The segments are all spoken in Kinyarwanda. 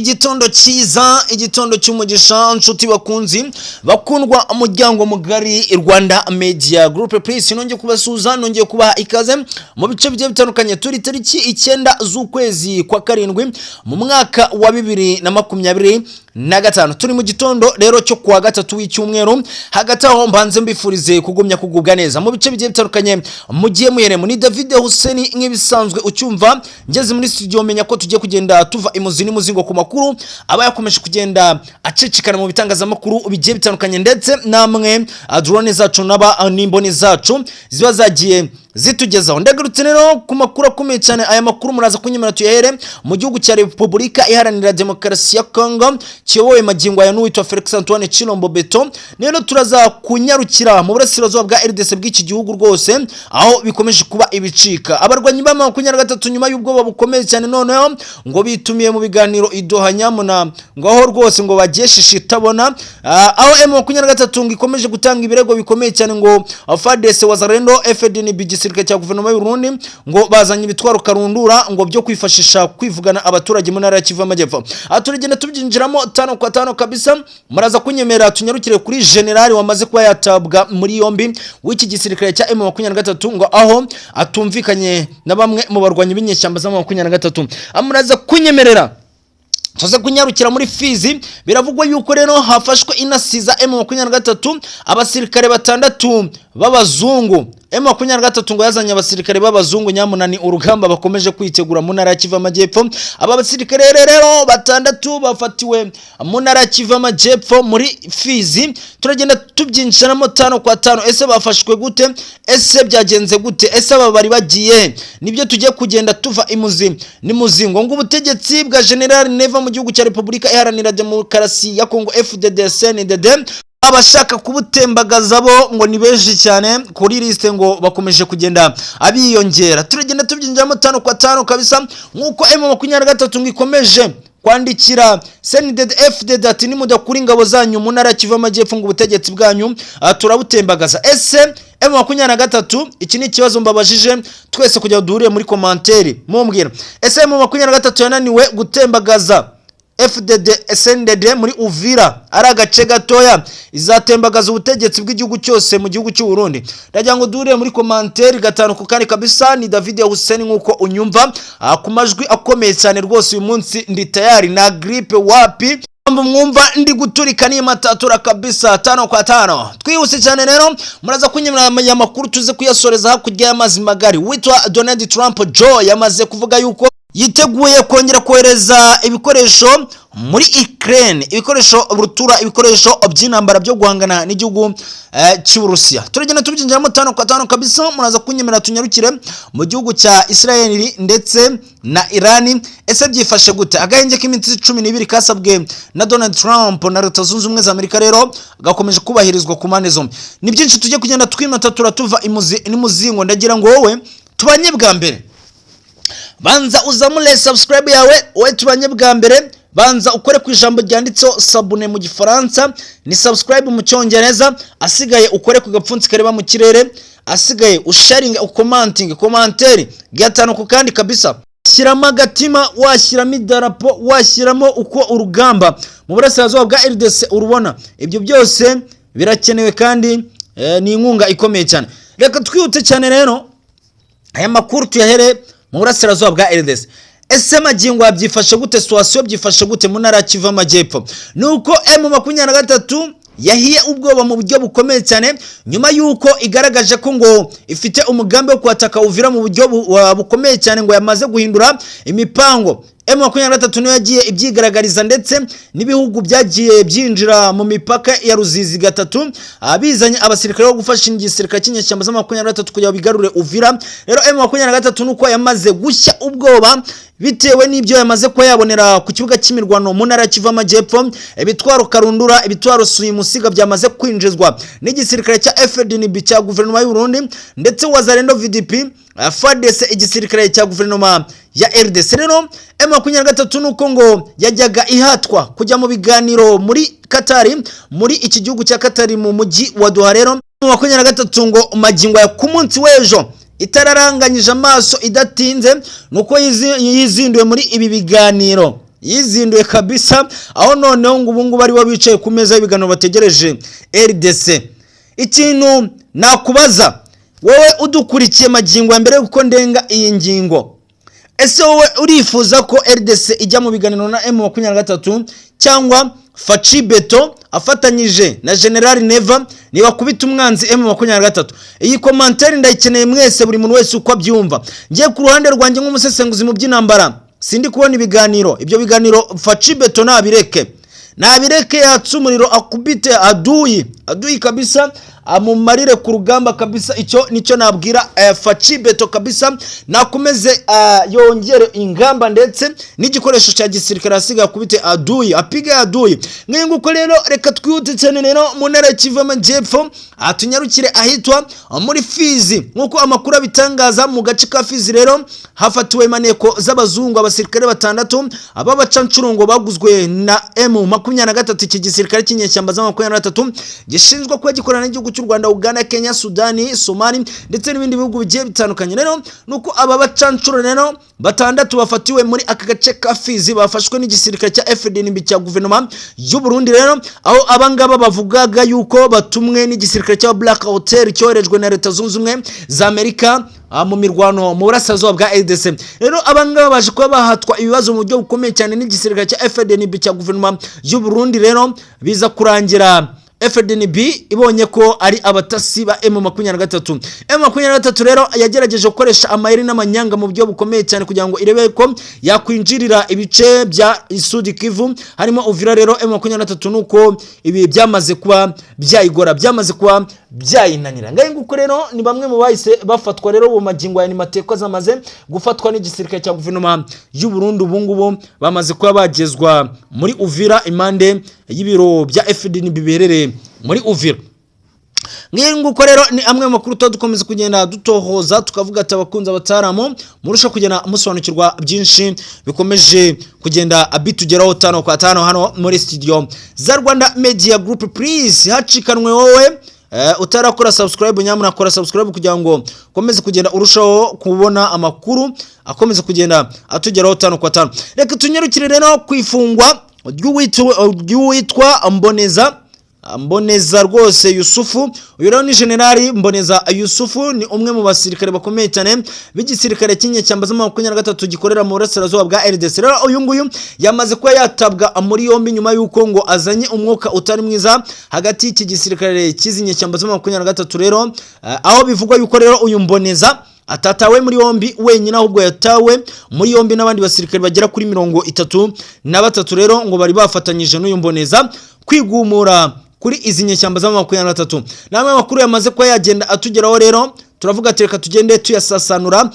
Igitondo cyiza, igitondo cy'umugisha, nshuti bakunzi bakundwa, umuryango mugari Rwanda Media Group. Please, nongeye kubasuhuza, nongeye kubaha ikaze mu bice bigiye bitandukanye. Turi tariki 9 z'ukwezi kwa karindwi mu mwaka wa 2025. Turi mu gitondo rero cyo kuwa gatatu w'icyumweru. Hagati aho mbanze mbifurize kugumya kugubwa neza mu bice bigiye bitandukanye mugiye muheremo. Ni David Hussein nk'ibisanzwe. Ucyumva ngeze muri studio, menya ko tugiye kugenda tuva imuzi n'umuzingo ku makuru aba yakomeje kugenda acicikana mu bitangazamakuru bigiye bitandukanye, ndetse namwe drone zacu n'aba n'imboni zacu ziba zagiye zitugezaho. Ndagarutse rero ku makuru akomeye cyane. Aya makuru muraza kunyemera tuyahere mu gihugu cya Repubulika Iharanira Demokarasi ya Congo, kiyobowe magingo aya n'uwitwa Felix Antoine Tshilombo Beto. Rero turaza kunyarukira mu burasirazuba bwa RDC bw'iki gihugu rwose, aho bikomeje kuba ibicika. Abarwanyi ba 23, nyuma y'ubwoba bukomeye cyane, noneho ngo bitumiye mu biganiro i Doha nyamuna, ngo aho rwose ngo bagiye shishi itabona, aho M23 ngo ikomeje gutanga ibirego bikomeye cyane ngo FARDC, Wazalendo, FDNB, igisirikare cya guverinoma y'u Burundi, ngo bazanye ibitwaro karundura ngo byo kwifashisha kwivugana abaturage mu ntara ya Kivu y'Amajyepfo. Aha turagenda tubyinjiramo tano kwa tano kabisa. Muraza kunyemera tunyarukire kuri generali wamaze kuba yatabwa muri yombi w'iki gisirikare cya M23, ngo aho atumvikanye na bamwe mu barwanyi b'inyeshyamba za M23. Muraza kunyemerera tuze kunyarukira muri Fizi. Biravugwa yuko rero hafashwe intasi za M23, abasirikare batandatu b'abazungu. M23 ngo yazanye abasirikare b'abazungu nyamunani, urugamba bakomeje kwitegura mu ntara ya Kivu Amajyepfo. Aba basirikare rero batandatu bafatiwe mu ntara ya Kivu Amajyepfo muri Fizi. Turagenda tubyinjiramo tano kwa tano. Ese bafashwe gute? Ese byagenze gute? Ese aba bari bagiye? Nibyo tugiye kugenda tuva imuzi n'imuzingo. Ngo ubutegetsi bwa General Neva mu gihugu cya Repubulika Iharanira Demokarasi ya Kongo, FDD CNDD, abashaka kubutembagaza bo ngo ni benshi cyane kuri liste, ngo bakomeje kugenda abiyongera. Turagenda tubyinjiramo tano kwa tano kabisa, nk'uko M23 ngo ikomeje kwandikira CNDD FDD ati: "Nimudakura ingabo zanyu mu ntara ya Kivu Amajyepfo, ngo ubutegetsi bwanyu turabutembagaza." Ese M23, iki ni ikibazo mbabajije twese kugira ngo duhurire muri commentaire mumbwira, ese M23 yananiwe gutembagaza FDD SNDD muri Uvira, ari agace gatoya, izatembagaza ubutegetsi bw'igihugu cyose mu gihugu cy'u Burundi? Ndagira ngo duhurire muri commentaire gatanu ku kane kabisa. Ni David Hussein nk'uko unyumva ku majwi akomeye cyane rwose. Uyu munsi ndi tayari na grippe wapi, mwumva ndi guturika n'imatatura kabisa, tano kwa tano. Twihuse cyane rero, muraza kunyemera aya makuru tuze kuyasoreza hakurya y'amazi magari. Witwa Donald Trump Joe yamaze kuvuga yuko yiteguye kongera kohereza ibikoresho muri Ukraine, ibikoresho rutura, ibikoresho by'intambara byo guhangana n'igihugu cy'Uburusiya. Turagenda tubyinjiramo tano kwa tano kabisa. Muraza kunyemera tunyarukire mu gihugu cya Israel ndetse na Irani. Ese byifashe gute? Agahenge k'iminsi 12 kasabwe na Donald Trump na Leta Zunze Ubumwe za Amerika rero gakomeje kubahirizwa ku mpande zombi. Ni byinshi tujye kugenda twimata, turatuva imuzi n'imuzingo. Ndagira ngo wowe tubanye bwa mbere, banza uzamure subscribe yawe. Wowe tubanye bwa mbere, banza ukore ku ijambo ryanditseho s'abonner mu Gifaransa, ni subscribe mu Cyongereza. Asigaye ukore ku gapfunsi kareba mu kirere. Asigaye usharinge, ukomantinge, commentaire gatanu ku kandi kabisa. Shyiramo agatima, washyiramo idarapo, washyiramo uko urugamba mu burasirazuba bwa RDC urubona. Ibyo byose birakenewe kandi ni inkunga ikomeye cyane. Reka twihute cyane rero, aya makuru tuyahere mu burasirazuba bwa RDC. Ese magingo byifashe gute? Situation byifashe gute mu ntara ya Kivu Amajyepfo? Ni uko M23 yahiye ubwoba mu buryo bukomeye cyane, nyuma y'uko igaragaje ko ngo ifite umugambi wo kwataka Uvira mu buryo bukomeye cyane, ngo yamaze guhindura imipango. M23 niyo yagiye ibyigaragariza, ndetse n'ibihugu byagiye byinjira mu mipaka ya Ruzizi gatatu, bizanye abasirikare bo gufasha igisirikare cy'inyeshyamba za 23 kugira ngo bigarure Uvira. Rero M23 nuko yamaze gushya ubwoba bitewe n'ibyo yamaze kuba yabonera ku kibuga cy'imirwano mu ntara ya Kivu Amajyepfo. Ibitwaro karundura, ibitwaro simusiga byamaze kwinjizwa n'igisirikare cya FDNB cya guverinoma y'u Burundi, ndetse Wazalendo, VDP, FARDC, igisirikare cya guverinoma ya RDC. Rero M23 nuko ngo yajyaga ihatwa kujya mu biganiro muri Katari, muri iki gihugu cya Katari, mu mujyi wa Doha. Rero M23 ngo magingo ya ku munsi w'ejo, itararanganyije amaso, idatinze, nuko yizinduwe muri ibi biganiro. Yizinduye kabisa, aho noneho ngo ubungubu aribo bicaye ku meza y'ibiganiro bategereje RDC. Ikintu nakubaza wowe udukurikiye magingo ya mbere kuko ndenga iyi ngingo: ese wowe urifuza ko RDC ijya mu biganiro na M23, cyangwa Fatshi Béton afatanyije na General Neva nibakubita umwanzi M23? Iyi commentaire ndayikeneye mwese, buri muntu wese uko abyumva. Ngiye ku ruhande rwanjye nk'umusesenguzi mu by'intambara, sindi kubona ibiganiro. Ibyo biganiro Fatshi Béton nabireke, nabireke, yatse umuriro akubite aduyi, aduyi kabisa, amumarire ku rugamba kabisa. Icyo nicyo nabwira Fatshi Béton kabisa. Nakomeze yongere ingamba ndetse n'igikoresho cya gisirikare, asigaye akubite aduyi, apige aduyi. Nk'iyi nguko rero, reka twihute cyane rero mu ntara ya Kivu y'Amajyepfo, tunyarukire ahitwa muri Fizi. Nk'uko amakuru abitangaza, mu gace ka Fizi rero hafatiwe maneko z'abazungu, abasirikare batandatu b'abacancurungo baguzwe na M23. Iki gisirikare cy'inyeshyamba za 23 gishinzwe kuba gikorana n'igihugu cy'u Rwanda, Uganda, Kenya, Sudani, Somali ndetse n'ibindi bihugu bigiye bitandukanye. Rero nuko aba bacancuro rero batandatu bafatiwe muri aka gace ka Fizi, bafashwe n'igisirikare cya FDNB cya guverinoma y'u Burundi rero, aho abangaba bavugaga yuko batumwe n'igisirikare cya Black Hotel cyoherejwe na Leta Zunze Ubumwe za Amerika mu mirwano mu burasirazuba bwa RDC. Rero abangaba baje kuba bahatwa ibibazo mu buryo bukomeye cyane n'igisirikare cya FDNB cya guverinoma y'u Burundi. Rero biza kurangira FDNB ibonye ko ari abatasi ba M23. M23 rero yagerageje gukoresha amayeri n'amanyanga mu buryo bukomeye cyane kugira ngo irebe ko yakwinjirira ibice bya Sud Kivu harimo Uvira. Rero M23 nuko ibi byamaze kuba byayigora, byamaze kuba byayinanira. Ngahe nguko rero ni bamwe mu bahise bafatwa rero mu magingo ya mateko zamaze gufatwa n'igisirikare cya guverinoma y'u Burundi. Ubu ngubu bamaze kuba bagezwa muri Uvira, impande y'ibiro bya FDNB biberereye muri Uvira. Ngiyi nguko rero ni amwe mu makuru tuba dukomeza kugenda dutohoza, tukavuga ati abakunzi, abataramu, murusha kugenda musobanukirwa byinshi bikomeje kugenda bitugeraho tano kwa tano hano muri studio za Rwanda Media Group. Please, hacikanwe wowe utarakora subscribe, nyamara kora subscribe kugira ngo ukomeze kugenda urushaho kubona amakuru akomeza kugenda atugeraho tano kwa tano. Reka tunyarukire rero ku ifungwa ry'uwitwa Mboneza, Mboneza rwose Yusufu. Uyu rero ni Generali Mboneza Yusufu, ni umwe mu basirikare bakomeye cyane b'igisirikare cy'inyeshyamba z'ama 23 gikorera mu burasirazuba bwa RDC. Rero uyu nguyu yamaze kuba yatabwa muri yombi nyuma y'uko ngo azanye umwuka utari mwiza hagati y'iki gisirikare cy'izi nyeshyamba z'ama 23. Rero aho bivugwa yuko rero uyu Mboneza atatawe muri yombi wenyine, ahubwo yatawe muri yombi n'abandi basirikare bagera kuri 33. Rero ngo bari bafatanyije n'uyu Mboneza kwigumura kuri izi nyeshyamba za 23. Namwe makuru yamaze kuba yagenda atugeraho rero, turavuga ati reka tugende tuyasasanura.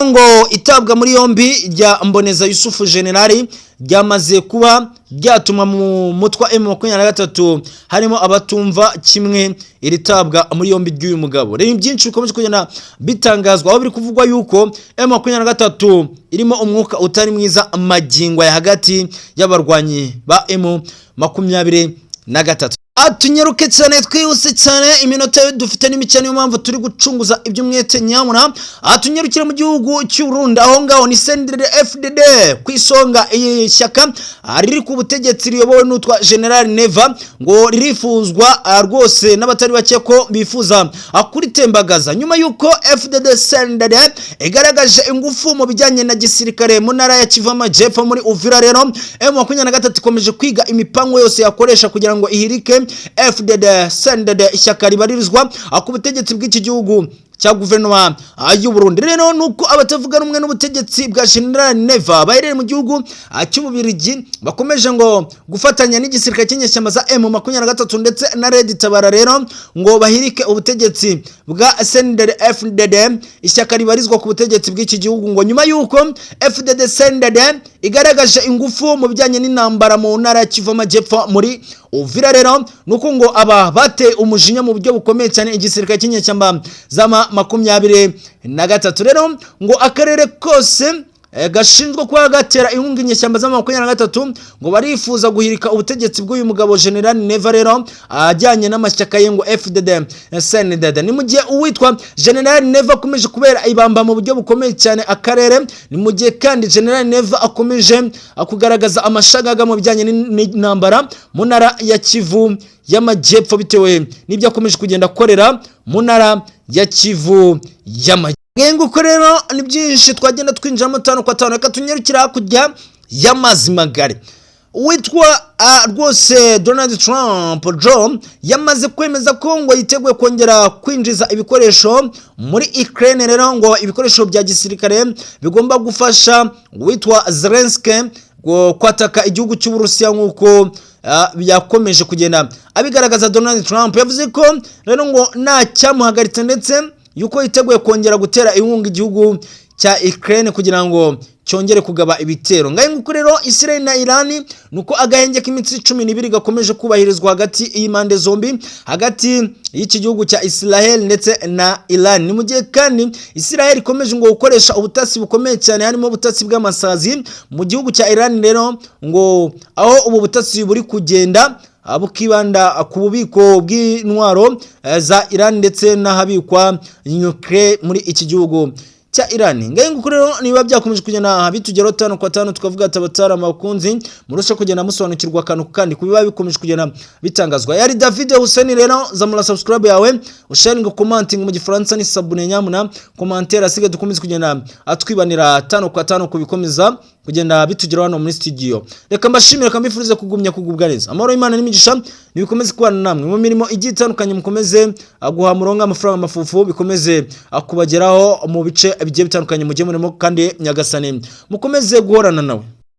Ngo itabwa muri yombi rya Mboneza Yusufu Generali ryamaze kuba ryatuma mu mutwa M23 harimo abatumva kimwe iri tabwa muri yombi ry'uyu mugabo. Rero byinshi bikomeje kugenda bitangazwa, aho biri kuvugwa yuko M23 irimo umwuka utari mwiza magingo ya hagati y'abarwanyi ba M23. Tunyaruke cyane, twihuse cyane, iminota dufite n'imikino, niyo mpamvu turi gucunguza iby'umwete. Nyamuna tunyarukire mu gihugu cy'u Burundi. Aho ngaho ni CNDD FDD ku isonga, iyi shyaka riri ku butegetsi riyobowe n'utwa General Neva, ngo ririfuzwa rwose n'abatari bake ko bifuza kuritembagaza, nyuma y'uko FDD CNDD igaragaje ingufu mu bijyanye na gisirikare mu ntara ya Kivu y'Amajyepfo muri Uvira. Rero M23 ikomeje kwiga imipango yose yakoresha kugira ngo ihirike FDD CNDD, ishyaka ribarizwa ku butegetsi bw'iki gihugu cya guverinoma y'u Burundi. Rero nuko abatavuga rumwe n'ubutegetsi bwa General Neva baherereye mu gihugu cy'Ububirigi bakomeje ngo gufatanya n'igisirikare cy'inyeshyamba za M23 ndetse na Red Tabara, rero ngo bahirike ubutegetsi bwa CNDD FDD, ishyaka ribarizwa ku butegetsi bw'iki gihugu. Ngo nyuma y'uko FDD CNDD igaragaje ingufu mu bijyanye n'intambara mu ntara ya Kivu y'Amajyepfo muri Uvira, rero nuko ngo aba bateye umujinya mu buryo bukomeye cyane igisirikare cy'inyeshyamba za 23. Rero ngo akarere kose gashinzwe kuba gatera inkunga inyeshyamba za 23, ngo barifuza guhirika ubutegetsi bw'uyu mugabo General Neva rero ajyanye n'amashyaka ye ngo FDD, CNDD. Ni mu gihe uwitwa General Neva akomeje kubera ibamba mu buryo bukomeye cyane akarere. Ni mu gihe kandi General Neva akomeje kugaragaza amashagaga mu bijyanye n'intambara mu ntara ya Kivu y'Amajyepfo, bitewe n'ibyo akomeje kugenda akorera mu ntara ya Kivu y'Amajyepfo. Nguko rero ni byinshi twagenda twinjiramo tanu kwa tanu. Reka tunyarukira hakurya y'amazi magari. Uwitwa rwose Donald Trump Joe yamaze kwemeza ko ngo yiteguye kongera kwinjiza ibikoresho muri Ukraine. Rero ngo ibikoresho bya gisirikare bigomba gufasha uwitwa Zelensky kwataka igihugu cy'Uburusiya, nk'uko yakomeje kugenda abigaragaza. Donald Trump yavuze ko rero ngo nta cyamuhagaritse, ndetse yuko yiteguye kongera gutera inkunga igihugu cya Ukraine kugira ngo cyongere kugaba ibitero. Ngahe nguko rero, Israel na Iran nuko agahenge k'iminsi 12 gakomeje kubahirizwa hagati y'impande zombi, hagati y'iki gihugu cya Israel ndetse na Iran. Ni mu gihe kandi Israel ikomeje ngo gukoresha ubutasi bukomeye cyane, harimo ubutasi bw'amasazi mu gihugu cya Iran. Rero ngo aho ubu butasi buri kugenda bukibanda ku bubiko bw'intwaro za Iran ndetse n'ahabikwa nuclear muri iki gihugu cya Iran. Ngahe nguko rero, niba byakomeje kugenda bitugeraho tanu kwa tanu, tukavuga ati abatari abakunzi murusha kugenda musobanukirwa akantu kandi kubiba bikomeje kugenda bitangazwa. Yari David Hussein. Rero zamura subscribe yawe, usharing, commenting, mu Gifaransa ni s'abonner nyamuna, commentaire asigaye, dukomeze kugenda atwibanira tanu kwa tanu kubikomeza kugenda bitugeraho hano muri studio. Reka mbashimire, reka mbifurize kugumya kugubwa neza. Amahoro y'Imana n'imigisha nibikomeze kubana namwe mu mirimo igiye itandukanye. Mukomeze guha murongo amafaranga amafufu, bikomeze kubageraho mu bice bigiye bitandukanye mujye murimo, kandi Nyagasani mukomeze guhorana nawe.